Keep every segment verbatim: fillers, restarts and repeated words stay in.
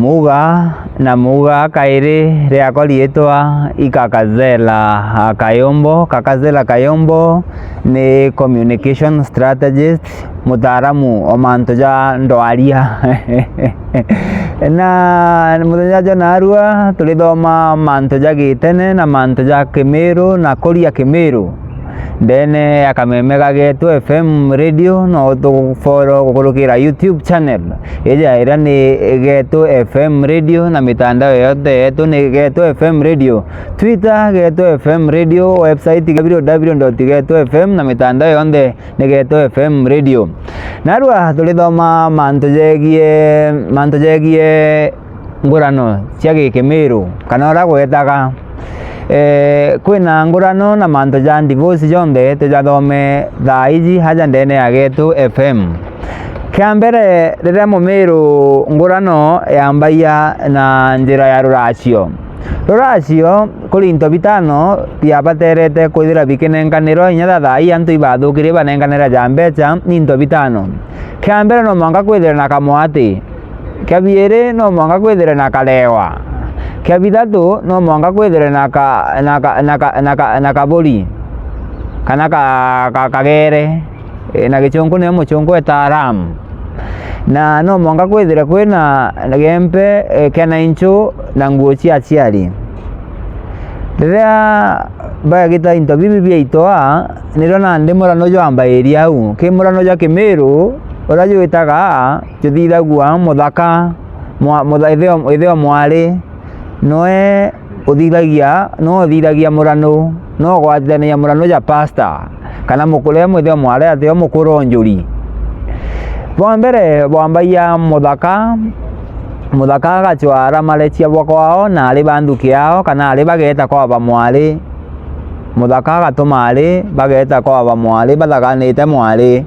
Muga na muga kairi, riakwa riitwa i Kakazela Kayombo. Kakazela Kayombo ni communication strategist, mutaaramu o mantu ja ndwaria. Na muthenya jwa naarua turithoma mantu ja Gitene na mantu ja Kimiru na kuria Kimiru. Ndene ya kameme ga Getu F M Radio, no utufollow gukurukira YouTube channel ija iria ni Getu F M Radio, na mitandao yonthe yetu ni Getu F M Radio, Twitter Getu F M Radio, website w w w dot getu f m, na mitandao yonthe ni Getu F M Radio. Narua turithoma mantu jegie, mantu jegie ngurano cia Gikimiru, kana uria gwetaga. Eh, kwina ngurano na mantu ja divorce jonthe tujathome thaa iji aja ndene ya Getu F M. Kia mbere, riria Mumiru ngurano yambagia na njira ya ruracio. Ruracio, kuri into bitano biabaterete kwithira bikinenkanirwa inya thaa ii antu ibathukirie banenkanira ja mbeca, ni into bitano. Kia mbere, no mwanka kwithire na kamwati. Kia biiri, no mwanka kwithire na karewa. Kia bithatu, no mwanka kwithire na ka-, na ka-, na ka-, na ka-, na kaburi, kana ka-, ka-, kagere. E, na gichunku niyo muchunku etaa ram. Na no mwanka kwithire kwina gempe, e, kia nainchu na nguo cia aciari. Riria bagita into bibi biaitwa, nirio nandi murano jwambairia au. Ki murano jwa Kimiru, uria jwitaga juthithagua muthaka, mwa-, mutha-, itheo, itheo mwari, noe uthithagia, no uthithagia murano, no ugwatithanagia murano ja pastor, kana mukuru e mwithio mwari atio mukuru o njuri. Bwa mbere bwambagia muthaka, muthaka agacwara marecia bwa kwao na ari ba nthuki yao, kana ari bageeta kwa ba mwari. Muthaka agatuma ari bageeta kwa ba mwari bathaganite mwari,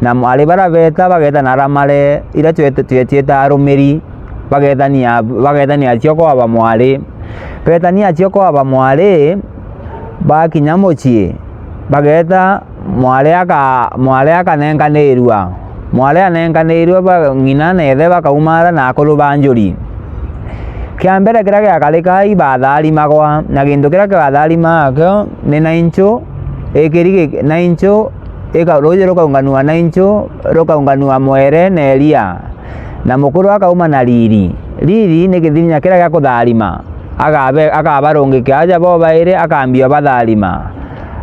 na mwari bara beeta bageeta na aramare iria twete-, twecieta arumiri. Bageetania, bageetania cio kwa ba mwari. Beetania cio kwa ba mwari, bakinya mucii, bageeta mwari aka-, mwari akanenkanirua. Mwari anenkanirua, ba-, ng'ina na ithe bakaumara na akuru ba njuri. Kia mbere kiria giakarika, ibatharimagwa, na gintu kiria kibatharimaga kio ni nainchu, ikiri gi-, nainchu, ika-, ruuji rukaunganua nainchu, rukaunganua mwere na iria. Na mukuru akauma na riiri. Riiri ni kithinya kiria gia kutharima. Agabe-, akabarungika aja bobairi, akambia batharima.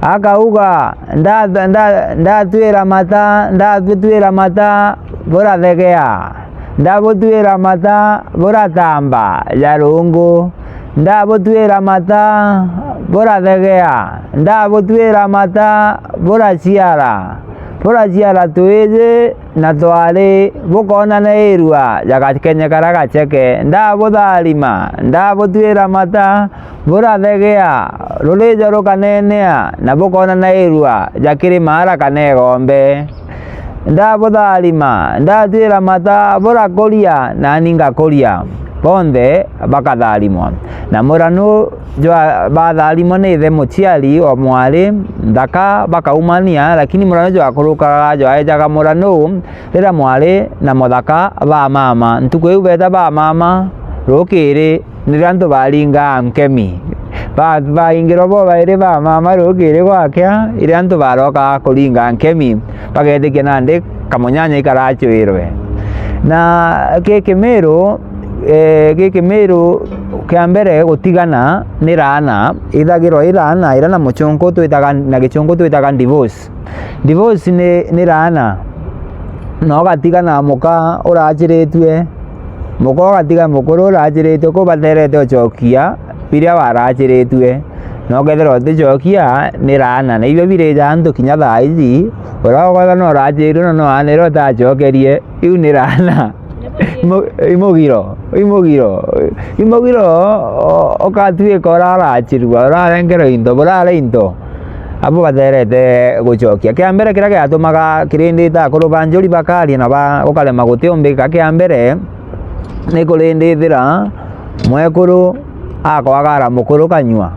Akauga, "Nda-, nda-, ndatwira mata, ndatwira mata, burathegea. Ndabutwira mata, buratamba ja rungu. Ndabutwira mata, burathegea. Ndabutwira mata, buraciara. Buraciara twiji na twari, bukoonana irua ja gakenya karia gacheke. Ndabutharima, ndabutwira mata, burathegea, rurijo rukanenea, na bukoonana irua ja kiri maara kana igombe. Ndabutharima, ndatwira mata, burakuria, nani ngakuria." Bonthe bakatharimwa. Na muranu jwa batharimwa ni ithe muciari o mwari nthaka bakaumania, lakini murano jwakurukaga jwaejaga murano riria mwari na muthaka ba mama. Ntuku iu beeta ba mama rukiri, nirio antu baringaa nkemi. Ba-, baingirwa bobairi ba mama rukiri gwakia, iria antu barokaga kuringa nkemi, bagetikia nandi kamunyanya ikaracwirwe. Na ki Kimiru, eh, gi Kimiru kia mbere gutigana ni laana, ithagirwa i laana iria na muchunku twitaga, na gichunku twitaga divorce. Divorce ni, ni laana. Na ugatigana na muka urachiritue, muka ugatiga mukuru urachiritue, kuu baterete uchokia biria warachiritue. Na ukethirwa utichokia, ni laana. Na ibio birija antu kinya thaa iji, uria ukwethwa no urachiritue na no aanire utachokerie, iu ni laana. Imu-, imugiro, imugiro, imugiro, o-, ukatuika urarachirua, urarengerwa into, burare into, abo baterete guchokia. Kia mbere kiria giatumaga kirindita akuru ba njuri bakaria na ba-, gukarema gutiumbika, kia mbere ni kurindithira mwekuru akwagara mukuru kanyua.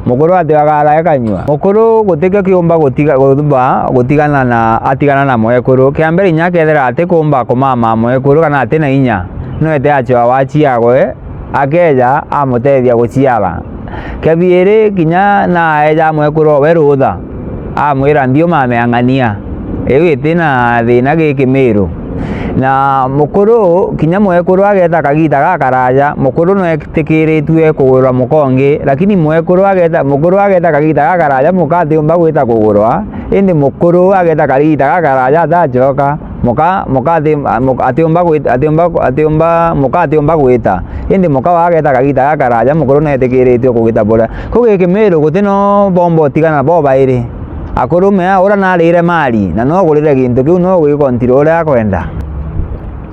Mukuru atiagara e kanyua. Mukuru gutikio kiumba gutiga-, guthuba gutigana na, atigana na mwekuru. Kia mbere, inya akethira atikumba kumama mwekuru kana ati na inya. Noete acoa wa ciagwe, akeja amutethia guciara. Kia biiri, kinya na aeja mwekuru owe ruutha, amwira, "Nthiuma ameang'ania." Iu iti na thina gi Kimiru. Na mukuru, kinya mwekuru ageta kagita gakaraja, mukuru no etikiritue kugurwa muka ungi, lakini mwekuru ageta, mukuru ageta kagita gakaraja, muka atiumba gwita kugurwa, indi mukuru ageta kagita gakaraja atacoka, muka, muka ati-, muka atiumba gwita, atiumba, atiumba, muka atiumba gwita, indi muka wageta kagita gakaraja, mukuru no etikiritue kugita buria. Kuu gi Kimiru guti no bomba utigana bobairi. Akuru mea uria narire mali, na no ugurire gintu kiu, no ugikontrol uria akwenda.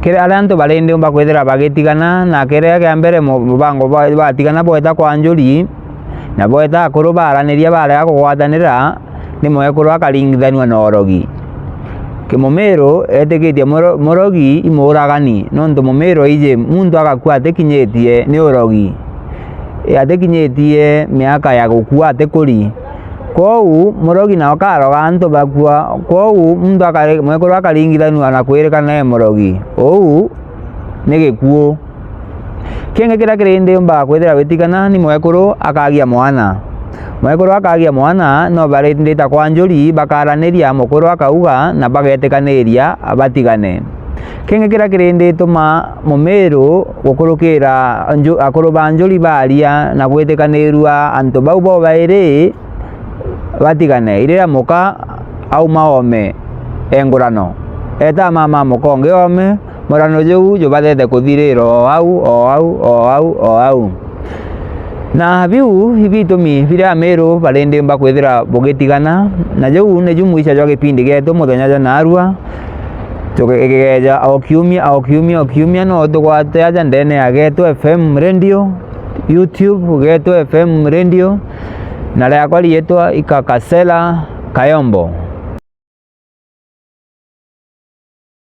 Kiri aria antu bari ndiumba kwithira bagitigana, na kiria kia mbere mu-, mubango bwa-, batigana bweta kwa njuri, na bweta akuru baraniria barega kugwatanira, ni mwekuru akaringithanua na urogi. Kimumiru etikitie muro-, murogi i muuragani, nontu mumiru aiji muntu agakua atikinyitie ni urogi, e, atikinyitie miaka ya gukua atikuri. Kwou murogi nao akaroga antu bakua. Kwou muntu akari-, mwekuru akaringithanua na kwirikana e murogi. Uu ni gikuu. Kingi kiria kiri ndiumba kwithira witigana ni mwekuru akagia mwana. Mwekuru akagia mwana, no barindita kwa njuri bakaraniria, mukuru akauga na bagetikaniria batigane. Kingi kiria kiri ndituma mumiru gukurukira nju-, akuru ba njuri baria na gwitikanirua antu bau bobairi batigane, iriria muka auma oome engurano, eta mama muka ungi oome, murano juu jubathete kuthirira o au, o au, o au, o au. Na biu ibitumi biria Amiru bari ndiumba kwithira bugitigana, na juu niju mwicha jwa gipindi gietu muthenya jwa naarua. Tukigeja o kiumia, o kiumia, o kiumia, no tugwate aja ndene ya Geto F M Radio, YouTube, Geto F M Radio, na riakwa riitwa Ikakasela Kayombo.